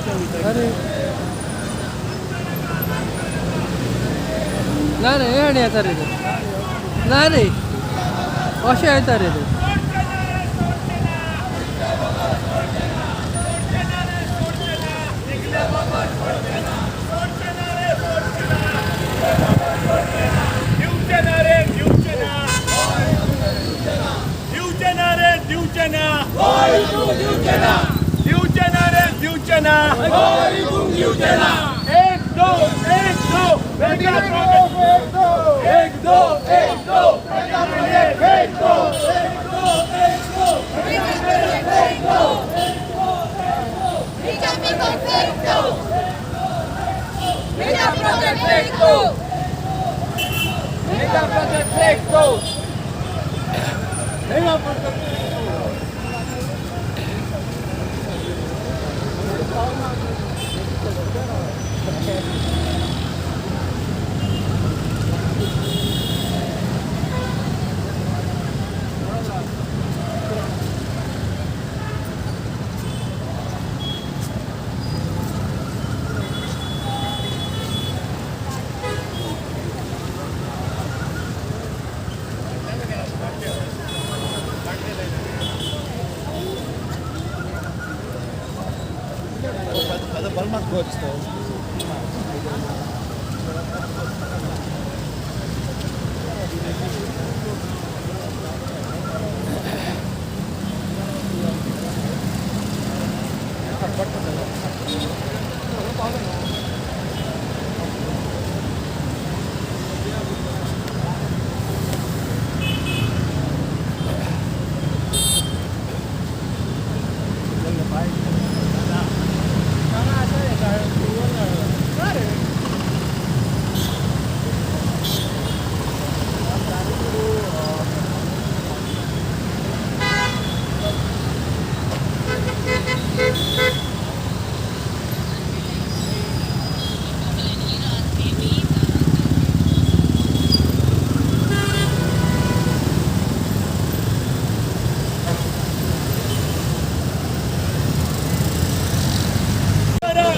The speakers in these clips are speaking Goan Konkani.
अरे ना रे, हे आनी येता रे ते. ना रे, अशें येता रे ते. दिवचे ना रे, दिवचे ना. दिवचे ना रे, दिवचे ना. दिवचे ना रे, दिवचे ना. एक दो, एक दो, मेगा प्रोजेक्ट. एक दो, एक दो, मेगा प्रोजेक्ट. एक दो, एक दो, एक दो. BJP perfecto! Mega perfecto! Mega perfecto. Mega perfecto.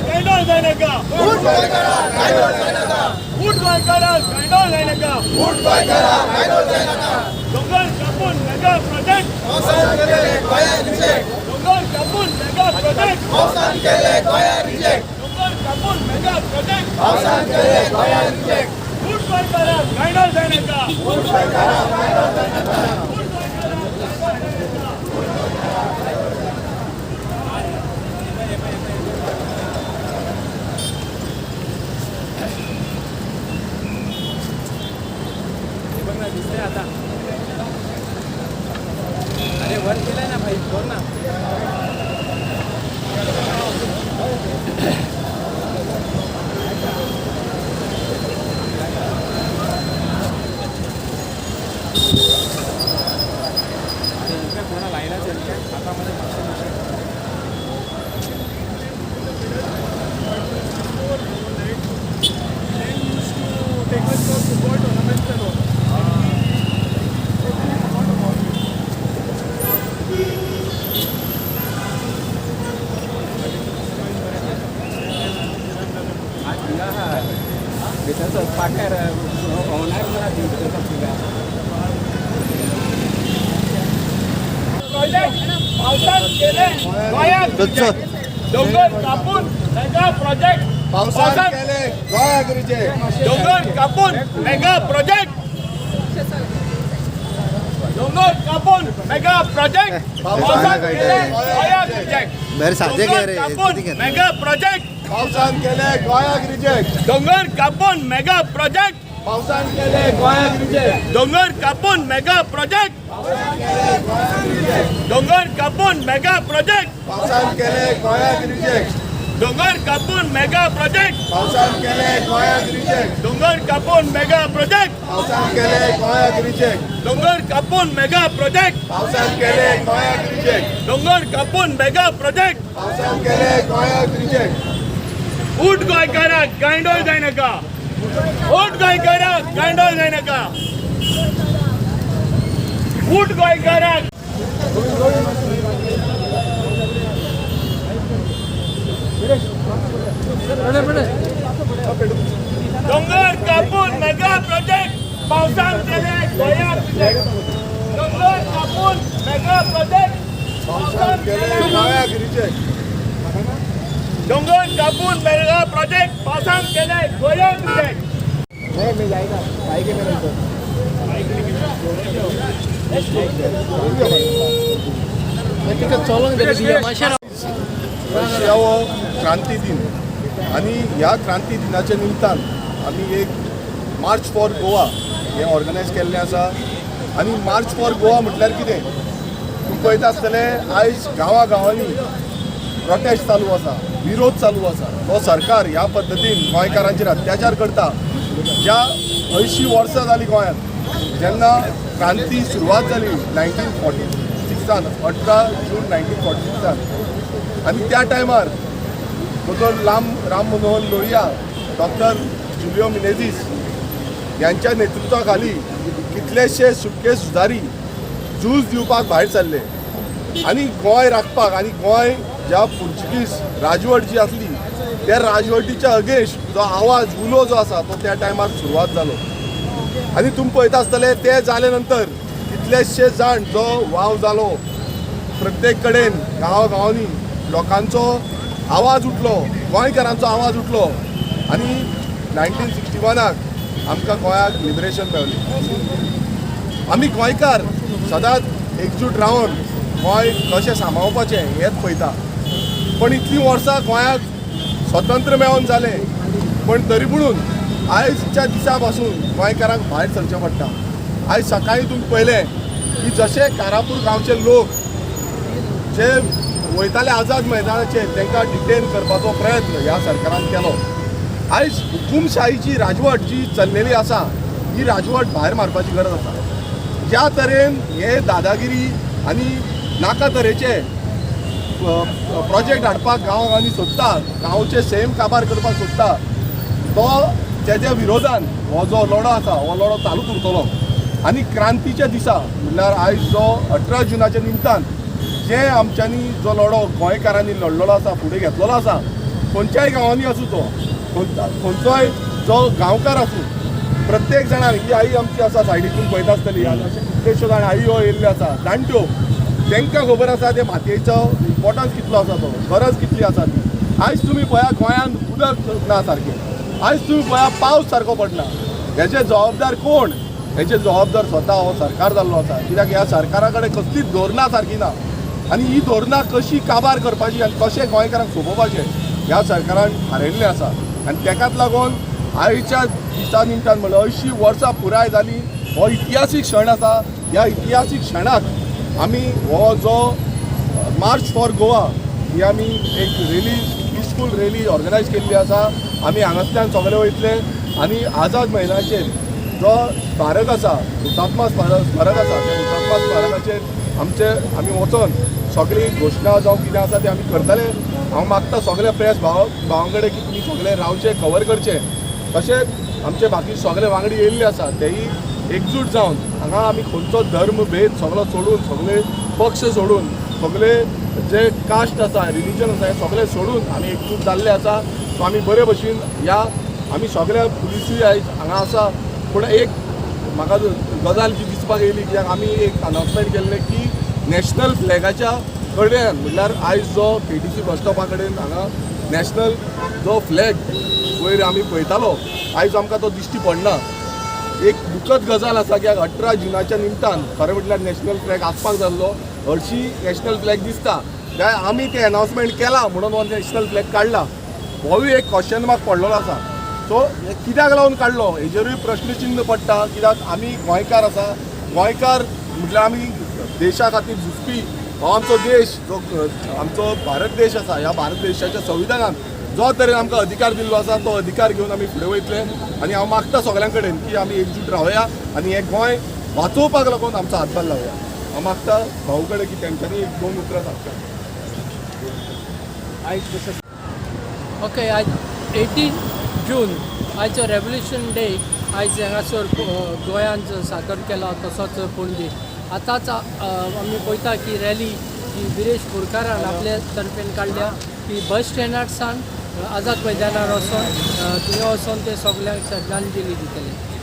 गांडोळ जाय नका. उठ गोंयकारा, गांडोळ जाय नका. डोंगर कापून मेगा प्रोजेक्ट. डोंगर कापून मेगा प्रोजेक्ट. डोंगर कापून मेगा प्रोजेक्ट. उठ गोंयकारा, गांडोळ जाय नका. उठ गोंयकारा, गांडोळ जाय नका. बघ ना, दिसतंय आता. अरे, वर केलंय ना भाई, बघ ना. अरे, इकडे पूर्ण लाईनच आहे काय हातामध्ये machine machine. Take us for football tournaments and all. Totally forgot about it. भितर पाट्यार होणार ना भितर तुला. प्रोजेक्ट पावसात केले गोंयांत reject. डोंगर कापून मेगा प्रोजेक्ट. पावसात केले गोंयाक रिजेक्ट. डोंगर कापून मेगा प्रोजेक्ट. डोंगर कापून मेगा प्रोजेक्ट. पावसात केले गोंयांत रिजेक्ट. बरं, साजे डोंगर घे रे, कापून किती घेतलं? Mega project. पावसान केले गोंयाक रिजेक्ट. डोंगर कापून मेगा प्रोजेक्ट. पावसान केले गोंयाक रिजेक्ट. डोंगर कापून मेगा प्रोजेक्ट. डोंगर कापून मेगा प्रोजेक्ट. पावसान केले गोंयाक रिजेक्ट. डोंगर कापून मेगा प्रोजेक्ट. पावसान केले गोंयाक रिजेक्ट. डोंगर कापून मेगा प्रोजेक्ट. पावसान केले गोंयाक रिजेक्ट. डोंगर कापून मेगा प्रोजेक्ट. पावसान केले गोंयाक रिजेक्ट. डोंगर कापून मेगा प्रोजेक्ट. पावसान केले गोंयाक रिजेक्ट. उठ गोंयकारा, गांडोळ जाय नका. उठ गोंयकारा, गांडोळ जाय नका. उठ गोंयकारा. बरे बरे. डोंगर कापून मेगा प्रोजेक्ट पावसान केले गोंयाक रिजेक्ट. डोंगर कापून मेगा प्रोजेक्ट पावसान केले गोंयाक रिजेक्ट. डोंगर कापून मेगा प्रोजेक्ट पावसान केले गोंयाक रिजेक्ट. नहीं, मैं जाएगा बाइक है मेरा तो. तिका चलोंक जाय मातशें. हो क्रांती दिन आनी ह्या क्रांती दिनाच्या निमतान आमी एक मार्च फॉर गोवा हें ऑर्गनायज केल्लें आसा. आनी मार्च फॉर गोवा म्हटल्यार कितें, तुमी पळयता आसतले, आयज गांवा गांवांनी प्रोटेस्ट चालू आसा, विरोध चालू आसा. तो सरकार ह्या पद्दतीन गोंयकारांचेर अत्याचार करता. ज्या 80 वर्सां जालीं गोंयांत, जेन्ना क्रांती सुरवात जाली 1946आन, 18 जून 1946आन, आनी त्या टायमार दोतोर राम मनोहर लोहिया, डॉक्टर जुलियो मिनेझीस यांच्या नेतृत्वाखाली कितलेशे सुटके झुजारी झूज दिवपाक भायर सरले आनी गोंय राखपाक आनी गोंय ज्या पुर्तुगीज राजवट जी आसली त्या राजवटीच्या अगेन्स्ट जो आवाज, उलो जो आसा, तो त्या टायमार सुरवात जालो. आनी तुमी पळयता आसतले, ते जाले नंतर कितलेशे जाण जो वाव जालो, प्रत्येक कडेन गांवा गांवांनी लोकांचो आवाज उठलो, गोंयकारांचो आवाज उठलो आनी 1961आक आमकां गोंयाक लिबरेशन मेवलें. आमी गोंयकार सदांच एकजूट रावन गोंय कशें सांबाळपाचें हेंच पळयता. पण इतलीं वर्सां गोंयाक स्वतंत्र मेळोन जालें, पण तरी पुणून आयजच्या दिसा पासून गोंयकारांक भायर सरचें पडटा. आयज सकाळीं तुमी पळयलें की जशे कारापूर गांवचे लोक जे वयताले आझाद मैदानाचेर, तांकां डिटेन करपाचो प्रयत्न ह्या सरकारान केलो. आयज हुकुमशाहीची राजवट जी चल्लेली आसा, ही राजवट भायर मारपाची गरज आसा. ज्या तरेन हे दादागिरी आनी नाका तरेचे प्रोजेक्ट हाडपाक गांव गांवांनी सोदता, गांवचे सैम काबार करपाक सोदता, तो तेज्या विरोधान हो जो लढो आसा, हो लढो चालूच उरतलो. आनी क्रांतीच्या दिसा, म्हणल्यार आयज जो 18 जुनाच्या निमतान जे आमच्यांनी जो लढो गोंयकारांनी लढलेलो आसा, फुडें घेतलेलो आसा, खंयच्याय गांवांनी आसूं, तो खंयचोय जो गांवकार आसूं, प्रत्येक जाणान, ही आई आमची आसा सायडीकून पळयता आसतली, आनी अशे कितलेशे जाण आई हो येयल्ल्यो आसा जाणट्यो, तांकां खबर आसा ते मातयेचो इम्पोर्टन्स कितलो आसा, तो गरज कितली आसा ती. आयज तुमी पळया, गोंयांत उदक ना सारकें. आयज तुमी पळया, पावस सारको पडना. हेजे जबाबदार कोण? हेजे जबाबदार स्वता हो सरकार जाल्लो आसा, कित्याक ह्या सरकारा कडेन कसलीच धोरणां सारकी ना. आनी ही धोरणां कशी काबार करपाची आनी कशें गोंयकारांक सोंपोवपाचें ह्या सरकारान थारायल्लें आसा. आनी तेकाच लागून आयच्या दिसा निमतान, म्हणल्यार 80 वर्सां पुराय जाली, हो इतिहासीक क्षण आसा. ह्या इतिहासीक क्षणाक आमी हो जो मार्च फॉर गोवा ही आमी एक रेली, पिसफूल रेली ऑर्गनायज केल्ली आसा. आमी हांगासल्यान सगळे वयतले आनी आझाद मैदानाचेर जो स्मारक आसा, हुतात्मा स्मारक स्मारक आसा, त्या हुतात्मा स्मारकाचेर आमचे आमी वचोन सगळी घोशणा जावं कितें आसा तें आमी करतले. हांव मागता सगळे प्रेस भाव भावां कडेन की तुमी सगळे रावचे, कवर करचे. तशेंच आमचे बाकी सगळे वांगडी येयल्ले आसा, तेय एकजूट जावन हांगा आमी खंयचो धर्म भेद सगळो सोडून, सगळे पक्ष सोडून, सगळे जे कास्ट आसा, रिलिजन आसा, हे सगळे सोडून आमी एकजूट जाल्ले आसा. सो आमी बरे भशेन ह्या आमी सगळे पुलिसूय आयज हांगा आसा. पूण एक म्हाका गजाल जी दिसपाक येयली, कित्याक आमी एक अनावन्समेंट केल्लें की नॅशनल फ्लॅगाच्या कडेन, म्हणल्यार आयज जो केटीसी बस स्टॉपा कडेन हांगा नॅशनल जो फ्लॅग वयर आमी पळयतालो, आयज आमकां तो दिश्टी पडना. एक दुखद गजाल आसा की 18 जुनाच्या निमतान खरें म्हटल्यार नॅशनल फ्लॅग आसपाक जाल्लो. हरशी नॅशनल फ्लॅग दिसता. त्या आमी तें अनावन्समेंट केलां म्हणून हो नॅशनल फ्लॅग काडला, होवूय एक क्वेश्चन मार्क पडलेलो आसा. सो हे कित्याक लागून काडलो हेजेरूय प्रश्नचिन्न पडटा, कित्याक आमी गोंयकार आसा. गोंयकार म्हटल्यार आमी देशा खातीर झुजपी. हो आमचो देश, जो आमचो भारत देश आसा, ह्या भारत देशाच्या संविधानान जो तरेन आमकां अधिकार दिल्लो आसा, तो अधिकार घेवन आमी फुडें वयतले. आनी हांव मागता सगळ्यां कडेन की आमी एकजूट रावया आनी हें गोंय वाचोवपाक लागून आमचो हातभार लावया. हांव मागता भाऊ कडेन की तेंच्यांनी एक दोन उतरां सांगता. ओके, आयज 18 जून, आयचो रेवल्युशन डे आयज हांगासर गोंयांत सादर केला. तसोच पणजे आतांच आमी पळयता की रॅली जी विरेश बोरकारान आपले तर्फेन काडल्या, ती बस स्टँडार सावन आझाद मैदानार वचोन थंय वचोन ते सगल्यांक श्रद्धांजली दितले.